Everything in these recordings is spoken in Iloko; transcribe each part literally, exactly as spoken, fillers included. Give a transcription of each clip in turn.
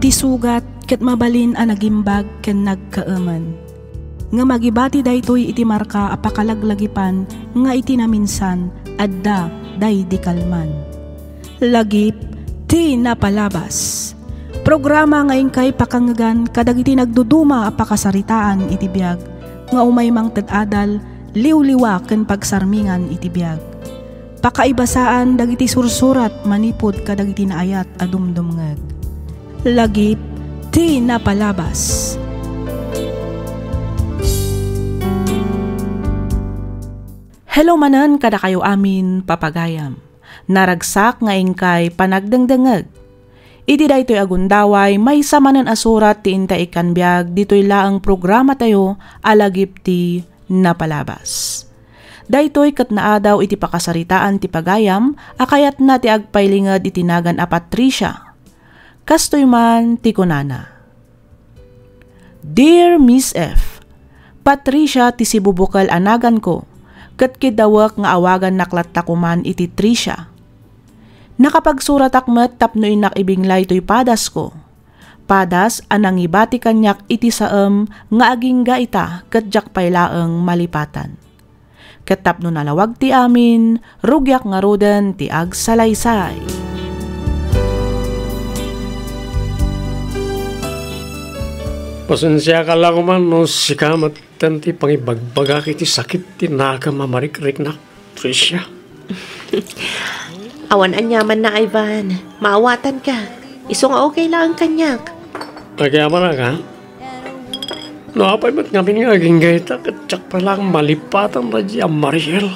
Ti sugat ket mabalin a nagimbag ken nagkaemen. Ngem agibati daytoy iti marka a pakalaglagipan nga iti naminsan, adda daydi kalman. Lagip ti napalabas. Programa nga inkay pakangegan kadagiti nagduduma a pakasaritaan iti biag nga umay mangted adal, liwliwa ken pagsarmingan iti biag. Pakaibasaan dagiti sursurat manipud kadagiti naayat a dumdumngeg. Lagip ti napalabas. Hello manen kadakayo amin, papagayam. Naragsak nga inkay panagdengdengngeg. Iti daytoy a gundaway, maysa manen a surat ti inta ikkan biag ditoy laeng programatayo a Lagip ti Napalabas. Daytoy ket naadaw iti pakasaritaan ti pagayam a kayatna ti agpailinged iti nagan a Patricia. Kastoy man ti kunana, "Dear Miss F, Patricia ti sibubukel a naganko, ket kiddawek nga awagannak latta koman iti Tricia. Nakapagsuratak met tapno innak ibinglay toy padasko. Padas a nangibati kaniak iti saem nga agingga ita ket diak pay laeng malipatan. Ket tapno nalawag ti amin, rugiak ngaruden ti agsalaysay." Pasensiaka la koman no sika met Tan ti pangibagbagak iti sakit ti nakam a marikriknak, Tricia. Awan aniamanna, Ivan. Maawatanka. Isu nga okay laeng kaniak. Agyamanak, ha? No apay met ngamin nga agingga ita, ket diak pay laeng malipatan daydi a Mariel.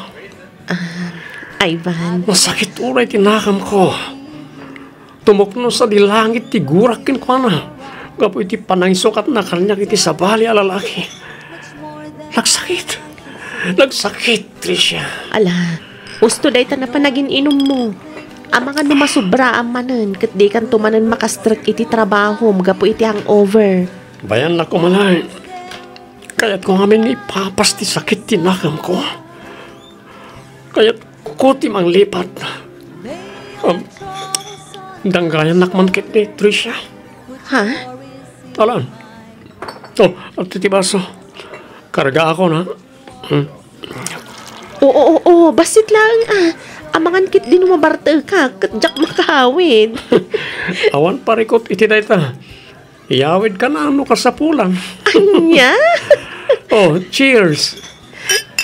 Ah, Ivan. Masakit uray ti nakamko. Tumukno sadi langit ti gurak kenkuana gapu iti panangisukatna kaniak iti sabali a lalaki. Nagsakit. Nagsakit, Tricia. Ala, husto dayta a panagin-inummo. Amangan no masubraam manen ket dikanto manen makastrek iti trabahom gapu iti hangover. Bayannak umalay. Kayatko ngamin nga ipapas ti sakit ti nakamko. Kayatko ti manglipat. Um, danggayannak man ketdi, Tricia. Ha? Alan. Oh, adtoy ti baso. Kargaakon, ha? Hmm. Oo, oo, oo, bassit laeng, ah. Amangan ketdi no mabarteka, ket diak makahawid. Awan parikut iti dayta. Iyawidka no kasapulan. Ania? Oh, cheers.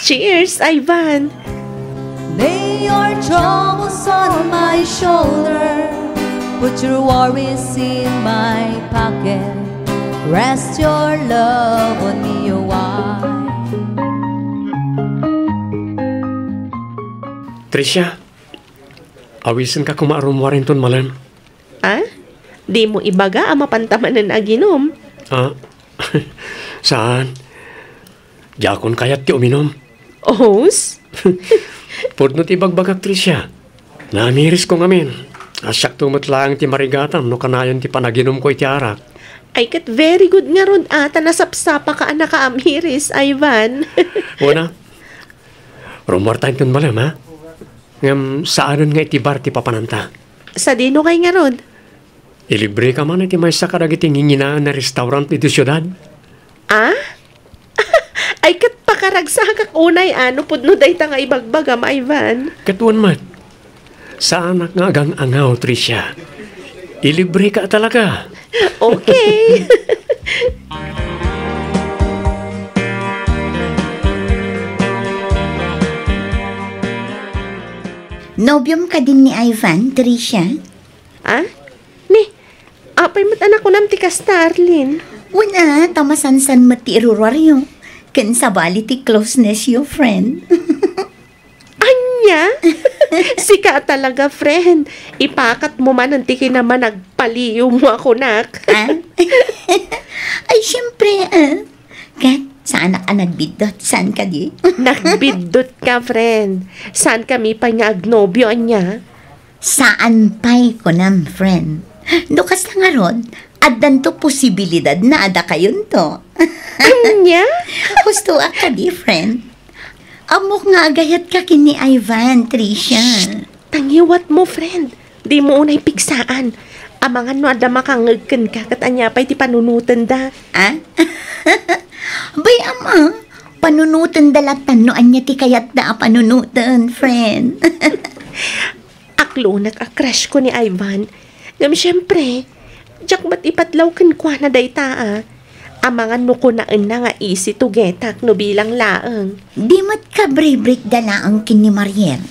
Cheers, Ivan. Lay your troubles on my shoulder. Put your worries in my pocket. Rest your love on me, oh, why? Tricia, awisenka koma a rummuar inton malem. Ah? Dimo ibaga a mapanta manen aginum? Ah? Saan? Diakon kayat ti uminum. Os? Pudno ti ibagbagak, Tricia. Namirisko ngamin. Siakto met laeng ti marigatan no kanayon ti panaginumko iti arak. Ay, ket very good ngarud a ta nasapsapaka a nakaamiris, Ivan. Wen a. Rummuarta inton malem, ha? Ngem saanen nga iti bar ti papananta. Sadino kay ngarud? Ilibreka man iti maysa kadagiti nginginaen a restaurant iti siudad. Ah? Ay, ket pakaragsakak unay a no pudno dayta nga ibagbagam, Ivan. Ket wen met, saanak nga agang-angaw, Tricia. Ilibreka talaga. Okay. Nobiom kadin ni Ivan, Tricia? Ah? Ni, apay met a nakunam ti kasta, Arlene? Wen a, ta masansan met ti iruruaryo. Ken sabali ti closeness yo, friend. Ania? Sika a talaga, friend. Ipakatmo manen ti kinamanagpaliiwmo a kunak. Ah? Ay, siyempre, ah. Ket, saanak a nagbiddut, saan kadi? Nagbiddutka, friend. Saankami pay nga agnobio, ania? Saan pay, kunam, friend. No kasta ngarud, addanto posibilidad a adakayonto. Ania? Husto a kadi, friend. Ammok nga agayatka ken ni Ivan, Tricia. Shh! Tangiwatmo, friend. Dimo unay pigsaan. Amangan no adda makangngeg kenka ket ania pay ti panunotenda. Ah? Bay, ama, panunotenda latta no ania ti kayatda a panunoten, friend. Aklonek a crush ko ni Ivan. Ngem siempre, diak met ipatlaw kenkuana dayta a. Amangan no kunaenna nga easy to get-ak no bilang laeng. Di met kabribrik da laeng ken ni Mariel.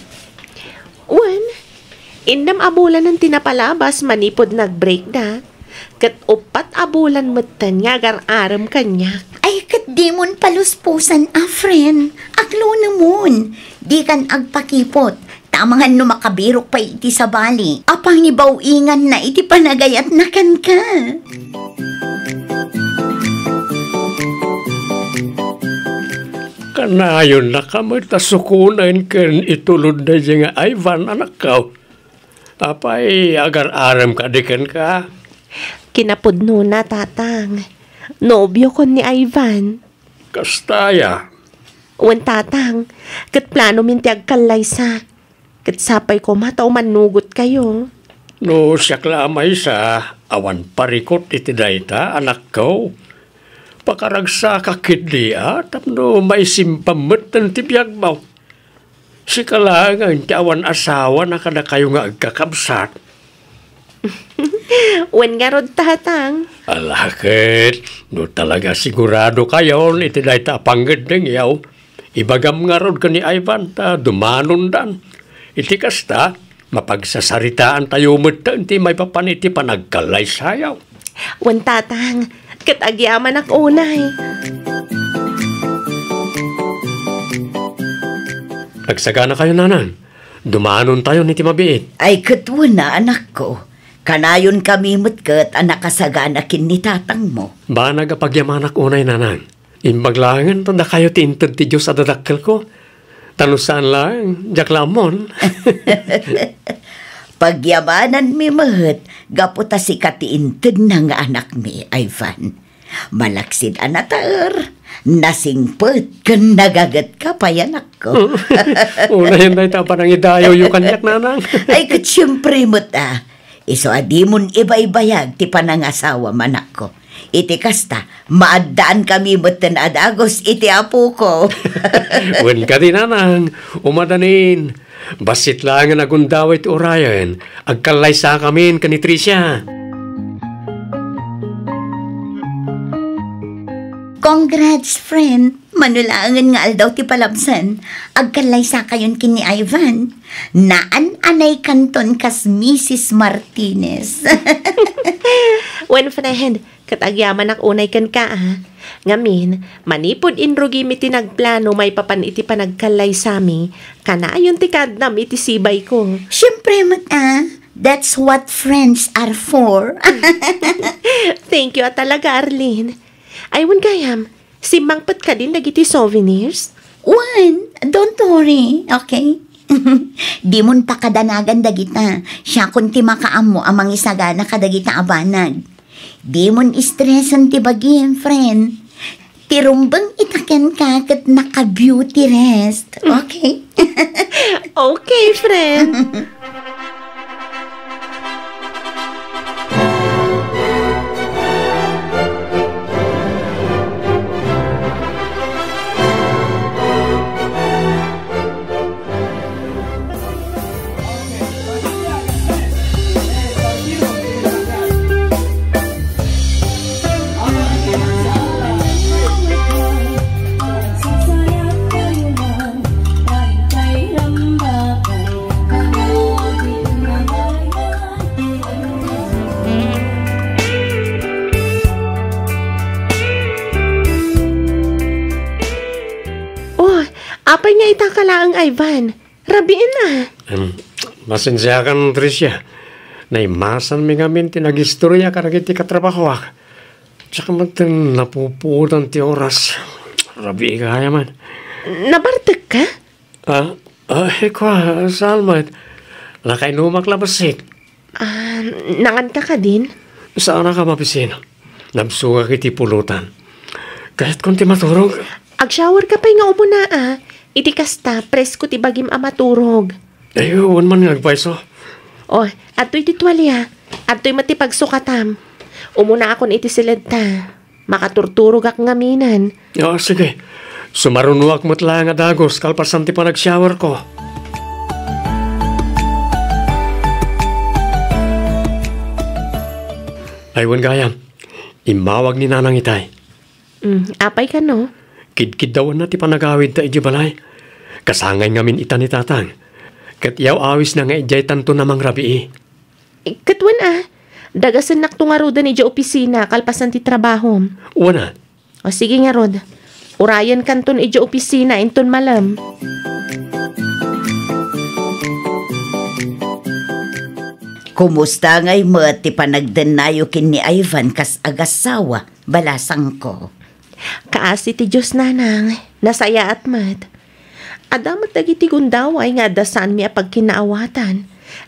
Wen, innem a bulanen ti napalabas manipud nag-break da. Ket uppat a bulan metten nga agar-arem kaniak. Ay, ket dimon paluspusan a friend. Aklonemon. Dikan agpakipot. Ta amangan no makabirok pay iti sabali a pangibaw-inganna iti panagayatna kenka. Kanayonnaka met a sukonen ken itulod daydiay nga Ivan, anakko. Apay, agar-arem kadi kenka? Kinapudnona, Tatang. Nobiokon ni Ivan. Kasta aya? Wen, Tatang, ket planomin ti agkallaysa. Ket sapay koma ta umannugotkayo. No siak la a maysa, awan parikut iti dayta, anakko. Pakaragsaka ketdi a tapno maisimpam metten ti biagmo. Sika laengen ti awan asawa na kadakayo nga agkakabsat. Wen ngarud, Tatang. Ala ket, no talaga siguradokayon iti dayta a pangngeddengyo, ibagam ngarud ken ni Ivan ta dumanondan. Iti kasta, mapagsasaritaantayo metten ti maipapan iti panagkallaysayo. Wen, Tatang, ket agyamanak unay. Agsaganakayo, Nanang. Dumanontayon iti mabiit. Ay, ket wen a, anakko. Kanayonkami met ket a nakasagana ken ni tatangmo. Banag a pagyamanak unay, Nanang. Imbag laengen ta dakayo ti inted ti Dios a dadakkelko. Ta no saan laeng, diak la ammon. Pagyamananmi met gapu ta sika ti intedna nga anakmi, Ivan. Malaksid a nataer, nasingpet, ken nagagetka pay, anakko. Unayen dayta a panangidayoyo kaniak, Nanang. Ay, ket siempre met a. Isu a dimon ibaybayag ti panangasawam, anakko. Iti kasta, maaddaankami metten a dagus iti apoko. Wen kadi, Nanang, umadanin. Bassit laengen a gundaway ti urayen, agkallaysakamin ken ni Tricia. Congrats, friend! Mano laengen nga aldaw ti palabsan, agkallaysakayon ken ni Ivan. Naan-anaykanton kas Misis Martinez. Wen, friend, ket agyamanak unay kenka, a. Ngamin, manipud inrugimi ti nagplano maipapan iti panagkallaysami, kanayon ti kaaddam iti sibayko. Siempre met, a. That's what friends are for. Thank you a talaga, Arlene. Ay, wen gayam, simmangpet kadin dagiti souvenirs? Wen, don't worry, okay? Dimon pakadanagan dagita. Siakon ti makaammo a mangisagana kadagita a banag. Dimon stresen ti bagim, friend. Ti rumbeng ita kenka ket naka-beauty rest, okay? Okay, friend. Oh, apay nga ita ka laeng, Ivan? Rabiin a. Em, pasensiakan, Tricia. Naimasanmi ngamin ti nagistoria kadagiti katrabahoak. Diak metten napupuotan ti oras. Rabii gayam. Nabartek ka? Ah, ah, kua, saan met. Nakainumak la bassit. Ah, nangan ka kadin? Saanak a mabisin. Nabsogak iti pulutan. Kayatkon ti maturog. Agshower ka pay nga umuna, a. Iti kasta, presko ti bagim a maturog. Ay, wen man nga agpayso. Oh, adtoy ti tualia. Adtoy met ti pagsukatam. Umunaakon iti siledta. Makaturturogak ngaminen. Ah, sige. Sumarunoak met laeng a dagus kalpasan ti panagshowerko. Ay, wen gayam. Immawag ni Nanang itay. Mm, apay kano? Kidkiddawanna ti panagawidta idiay balay. Kasangay ngamin ita ni Tatang. Ket yaw-awisna nga idiay tanto na mangrabii. Ket wen a, dagasennakto ngaruden idiay opisina kalpasan ti trabahom. Wen a. O sige ngarud, urayenkanton idiay opisina inton malem. Kumusta ngay met ti panagdennayo ken ni Ivan kas agassawa? Balasangko. Kaasi ti Dios, Nanang, nasayaat met. Adda met dagiti gundaway nga adda saanmi a pagkinaawatan.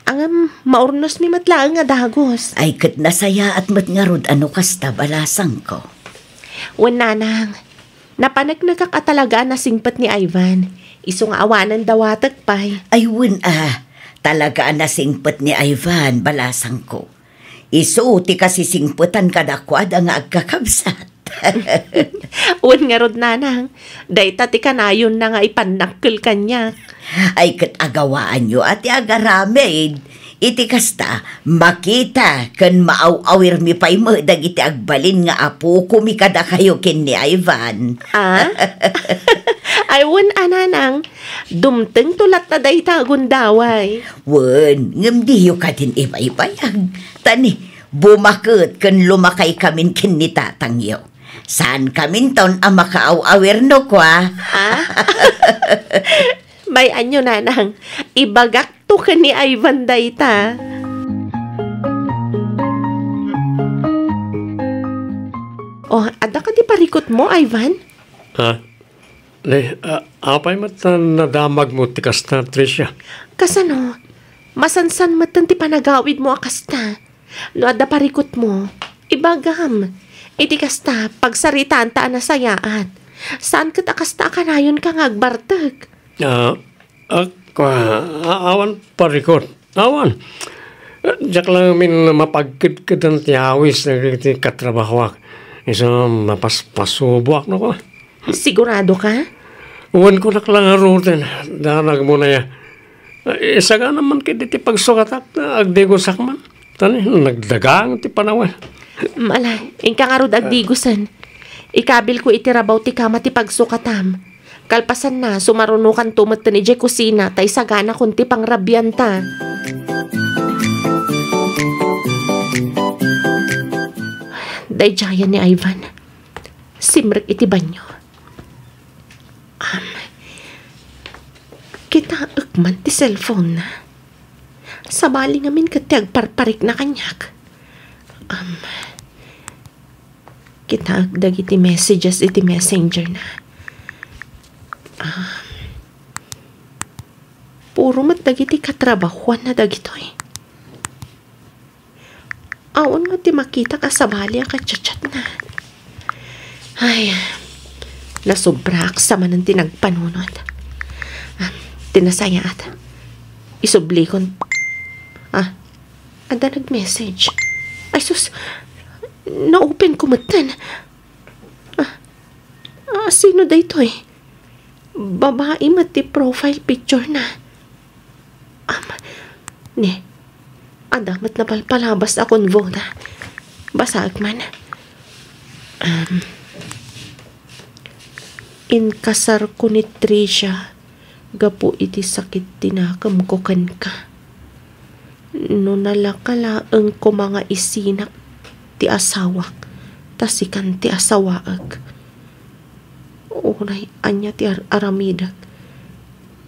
Ngem maurnosmi met laeng a dagus. Ay, ket nasayaat met ngarud a no kasta, balasangko. Wen, Nanang, napaneknekak a talaga a nasingpet ni Ivan. Isu nga awanen dawatek pay. Ay, wen a, talaga a nasingpet ni Ivan, balasangko. Isu ti kasisingpetan kadakuada nga agkakabsat. Wen ngarud, Nanang, dayta ti kanayonna nga ipannakkel kaniak. Ay, ket agawaanyo a ti agaramid. Iti kasta, makita ken maaw-awirmi pay met dagiti agbalin nga apokomi kadakayo ken ni Ivan. Ah? Ay, wen a, Nanang, dumtengto latta dayta a gundaway. Wen, ngem diyo kadin ibaybayag. Ta ni, bumaket ken lumakaykamin ken ni tatangyo. Saankaminton a makaaw-awir no kua. Ah? Bay-anyo, Nanang. Ibagakto ken ni Ivan dayta. Oh, adda kadi parikutmo, Ivan? Ha? Ne, a-, apay met ta nadamagmo ti kasta, Tricia? Kasano? Masansan metten ti panagawidmo a kasta. No adda parikutmo, ibagam. Iti kasta, pagsaritaanta a nasayaat. Saan ket a kasta a kanayonka nga agbartek? Ah, ak-, ah, a-, awan parikut. Awan. Diak la ngamin mapagkedkedan ti awis dagiti katrabahoak. Isu mapaspasuboak no kua. Sigurado ka? Wen, kunak la ngaruden, danagmo na ya. Isagana man ket iti pagsukatak, agdigosak man. Ta ni, nagdagang ti panawen. Ala, inka ngarud agdigosen. Ikabilko iti rabaw ti kama ti pagsukatam. Kalpasanna, sumarunokanto metten idiay kusina ta isaganakon ti pangrabianta. Daydiayen ni Ivan. Simrek iti banio. Am, kitaek man ti cellphone-na. Sabali ngamin ket ti agparparikna kaniak. Am, kitaek dagiti messages iti messenger-na. Am, puro met dagiti katrabahoanna dagitoy. Awan nga ti makitak a sabali a kachatchatna. Ay, nasobraak sa manen ti nagpanunot. Ah, ti nasayaat. Isublikon. Ah, adda nag-message. Ay sus, na-open ko metten. Ah, ah, sino daytoy? Babai met ti profile picture-na. Am, ne, adda met napalpalabas a convo-na. Basaek man. Am, inkasarko ni Tricia gapu iti sakit ti nakemko kenka. No nalaka laeng koma nga isinak ti asawak, ta sikan ti asawaek. Uray ania ti ar-aramidek,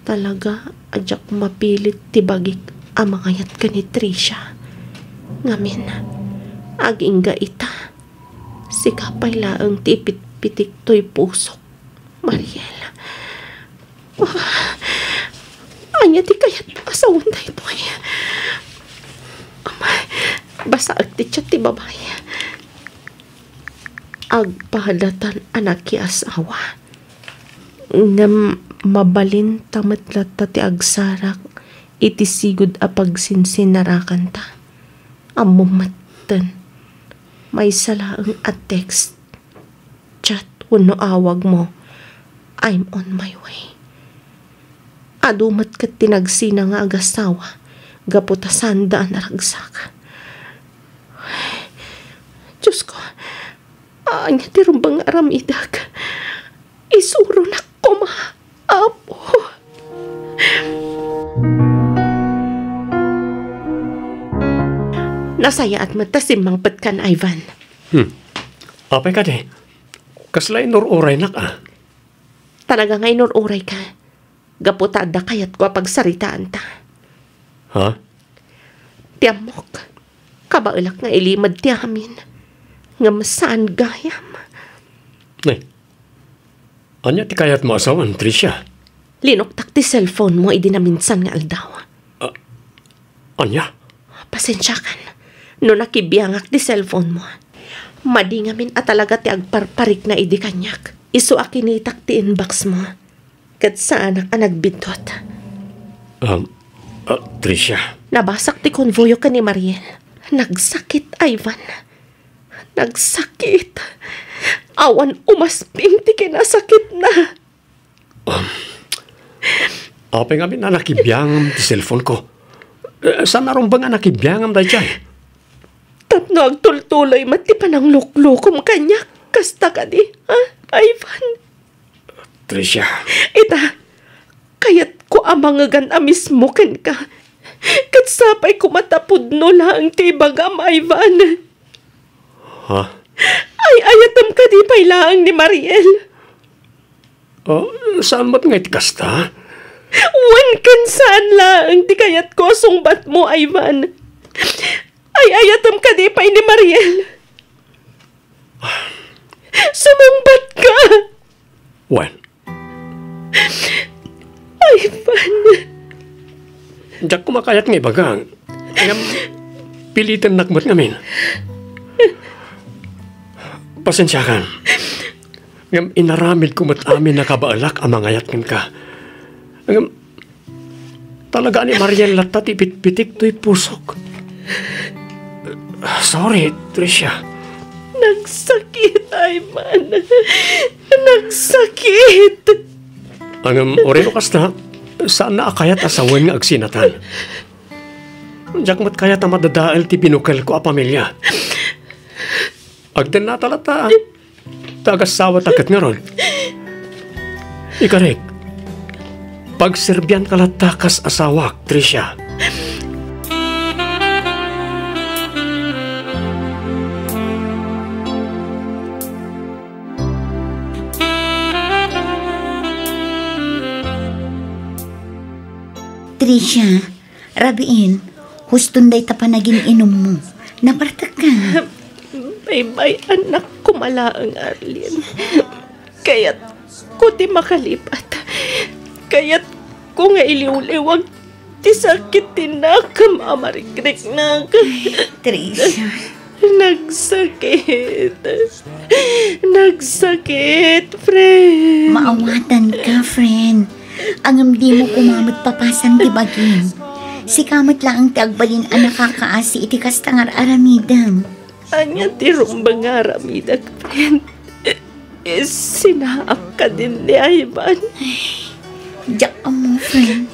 talaga a diak mapilit ti bagik a mangayat ken ni Tricia. Ngamin, agingga ita, sika pay laeng ti ipitpitik toy pusok. Mariel. Ah, ania ti kayat a sawen daytoy? Amay, basaek ti chat ti babai. Agpadatan a nakiasawa. Ngem mabalinta met latta ti agsarak iti sigud a pagsinsinarakanta. Ammom metten, maysa laeng a text, chat wenno awag mo, "I'm on my way." Adu met ket ti nagsina nga agasawa gapu ta saanda a naragsak. Diosko, ania ti rumbeng nga aramidek? Isuronak koma, Apo. Nasayaat met ta simmangpetkan, Ivan. Hmm. Apay kadi? Kasla inur-uraynak a? Talaga nga inur-urayka. Gapu ta adda kayatko a pagsaritaanta. Ha? Ti ammok, kabaelak nga ilimed ti amin. Ngem saan gayam. Ay, ania ti kayatmo a sawen, Tricia? Linuktak ti cellphone mo idi naminsan nga aldaw. Ah, ania? Pasensiakan no nakibiangak ti cellphone mo. Madi ngamin a talaga ti agparparikna idi kaniak. Isu a kinitak ti inbox mo. Ket saanak a nagbiddut. Um, ah, Tricia. Nabasak ti konvoyo ken ni Mariel. Nagsakit, Ivan. Nagsakit. Awan umasping ti kinasakitna. Um, apay ngamin a nakibiangam ti cellphone ko? Eh, saan a rumbeng a nakibiangam daydiay? Tapno agtultuloy met ti panangluklukom kaniak, kasta kadi, ha, Ivan? Tricia. Ita, kayatko a mangegan a mismo kenka. Ket sapay koma ta pudno laeng ti ibagam, Ivan. Ha? Ay-ayatem kadi pay laeng ni Mariel? Oh, saan met nga iti kasta? Wen ken saan laeng ti kayatko a sungbatmo, Ivan. Ay-ayatem kadi pay ni Mariel? Sumungbat ka! Wen, Ivan. Diak koma kayat nga ibaga. Ngem, pilitennak met ngamin. Pasensiakan. Ngem, inaramidko met amin a kabaelak a mangayat kenka. Ngem, talaga ni Mariel latta ti bitbitik toy pusok. Sorry, Tricia. Nagsakit, Ivan. Nagsakit. Ngem, uray no kasta, saanna a kayat a sawen nga agsinatan. Diak met kayat a madadael ti binukelko a pamilia. Agdennata latta, ta agasawata ket ngarud. Ikarik, pagserbianka latta kas asawak, Tricia. Tricia, rabiin, huston dayta panagin-inummo. Napartekka. Baybay-anak koma laeng, Arlene. Kayatko ti makalipat. Kayatko nga iliwliwag ti sakit ti nakem a marikriknak. Tricia. Nagsakit. Nagsakit, friend. Maawatanka, friend. Ngem dimo koma met papasan ti bagim. Sika met laeng ti agbalin a nakakaasi iti kasta nga ar-aramidem. Ania ti rumbeng nga aramidek, friend? Sinaak kadin ni Ivan. Diak ammo, friend.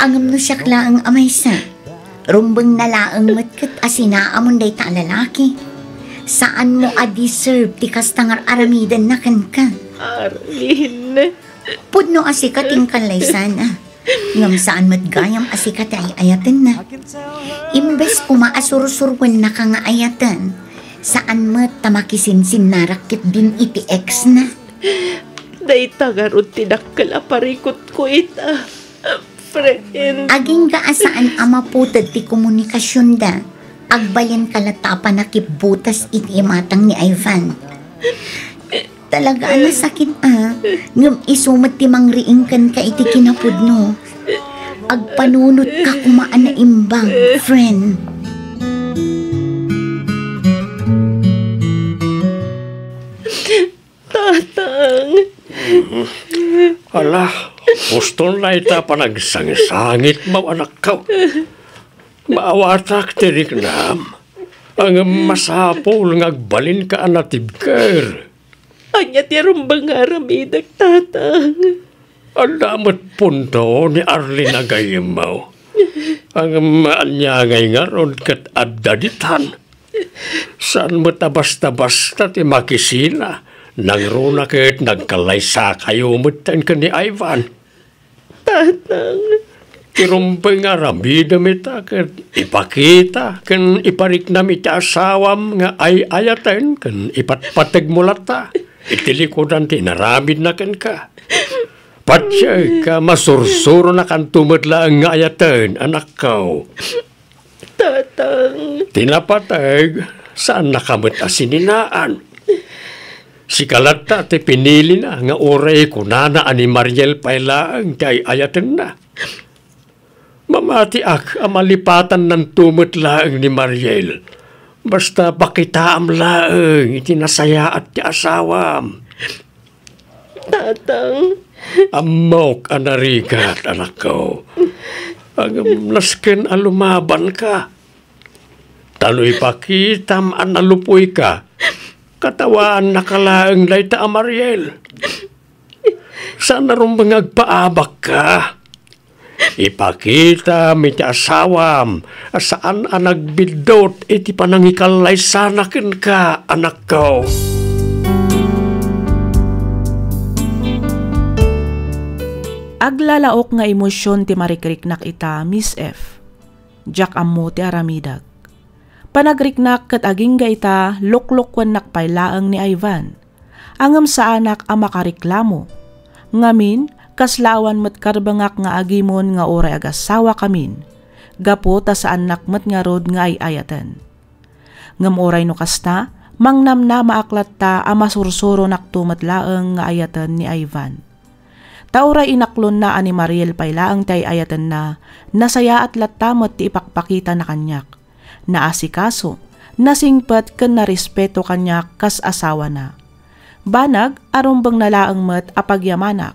Ngem no siak laeng a maysa, rumbengna laeng met ket a sinaamon dayta a lalaki. Saanmo a deserve ti kasta nga ar-aramidenna kenka. Arlene. Pudno a sika ti inkallaysan, a. Ngem saan met gayam a sika ti ay-ayatenna. Imbes koma a sursuruennaka nga ayaten, saan met ta makisinsinnarak ketdin iti ex-na. Dayta ngarud ti dakkel a parikutko ita, friend. Agingga a saan a maputed ti komunikasionda, agbalinka latta a pannakibbutas iti imatang ni Ivan. Talaga a nasakit a, ngem isu met ti mangriing kenka iti kinapudno. Agpanunotka koma a naimbag, friend. Tatang. Ala, huston dayta a panagsangsangitmo, anakko. Maawatak ti riknam. Ngem masapul nga agbalinka a natibker. Ania ti rumbeng nga aramidek, Tatang? Adda met punto ni Arlene a gayyemmo. Ngem ania ngay ngarud ket adda ditan? Saan met a basta-basta ti makisina. Nangruna ket nagkallaysakayo metten ken ni Ivan. Tatang. Ti rumbeng nga aramidem ita ket ipakita ken ipariknam iti asawam nga ay-ayaten ken ipatpategmo latta iti likudan ti inaramidna kenka. Patiek a masursuronakanto met laeng nga ayaten, anakko. Tatang. Ti napateg, saannaka met a sininaan. Sika latta ti pinilina nga uray kunana a ni Mariel pay laeng ti ay-ayatenna. Mamatiak a malipatannanto met laeng ni Mariel. Basta pakitaam laeng iti nasayaat ti asawam. Tatang. Ammok a narigat, anakko. Ngem nasken a lumabanka. Ta no ipakitam a nalupuyka, katawaannaka laeng dayta a Mariel. Saan a rumbeng nga agpaabakka. Ipakitam iti asawam a saan a nagbiddut iti panangikallaysana kenka, anakko. Aglalaok nga emosion ti marikriknak ita, Miss F. Diak ammo ti aramidek. Panagriknak ket agingga ita, luklukkuennak pay laeng ni Ivan. Ngem saanak a makareklamo. Ngamin, kasla awan met karbengak nga agimon nga uray agasawa kamin, gapu ta saannak met ngarud nga ay-ayaten. Ngem uray no kasta, mangnamnamaak latta a masursuronakto met laeng nga ayaten ni Ivan. Ta uray inaklonna a ni Mariel pay laeng ti ay-ayatenna, nasayaat latta met ti ipakpakitana kaniak. Naasikaso, nasingpet ken narespeto kaniak kas asawana. Banag a rumbengna laeng met a pagyamanak.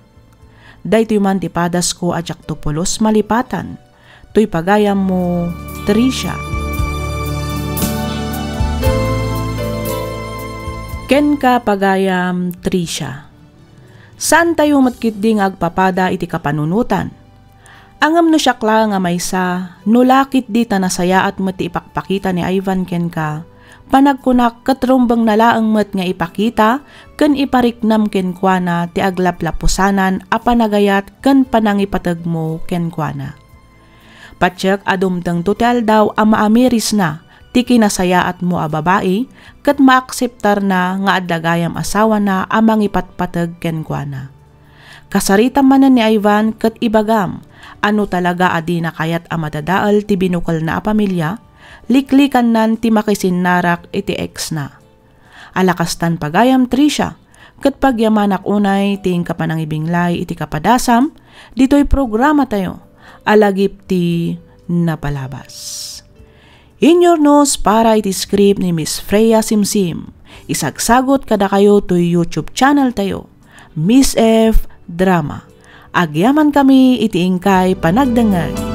Daytoy man ti padasko a diakto pulos malipatan. Toy pagayammo, Tricia. Kenka, pagayam, Tricia. Saantayo met ketdi nga agpapada iti kapanunotan. Ngem no siak laeng a maysa, no la ketdi ta nasayaat met ti ipakpakita ni Ivan kenka, panagkunak ket rumbengna laeng met nga ipakita ken ipariknam kenkuana ti aglaplapusanan a panagayat ken panangipategmo kenkuana. Patiek a dumtengto ti aldaw a maamirisna ti kinasayaatmo a babai ket maakseptarna nga adda gayam asawana a mangipatpateg kenkuana. Kasaritam manen ni Ivan ket ibagam a no talaga a dina kayat a madadael ti binukelna a pamilia, liklikannan ti makisinnarak iti ex-na. Ala kastan pagayam, Tricia, ket pagyamanak unay ti inka panangibinglay iti kapadasam ditoy programatayo a Lagip ti Napalabas. Inyurnos para iti script ni Miss Freya Simsim. Isagsagut kadakayo toy YouTube channel tayo, Miss F Drama. Agyamankami iti inkay panagdengngeg.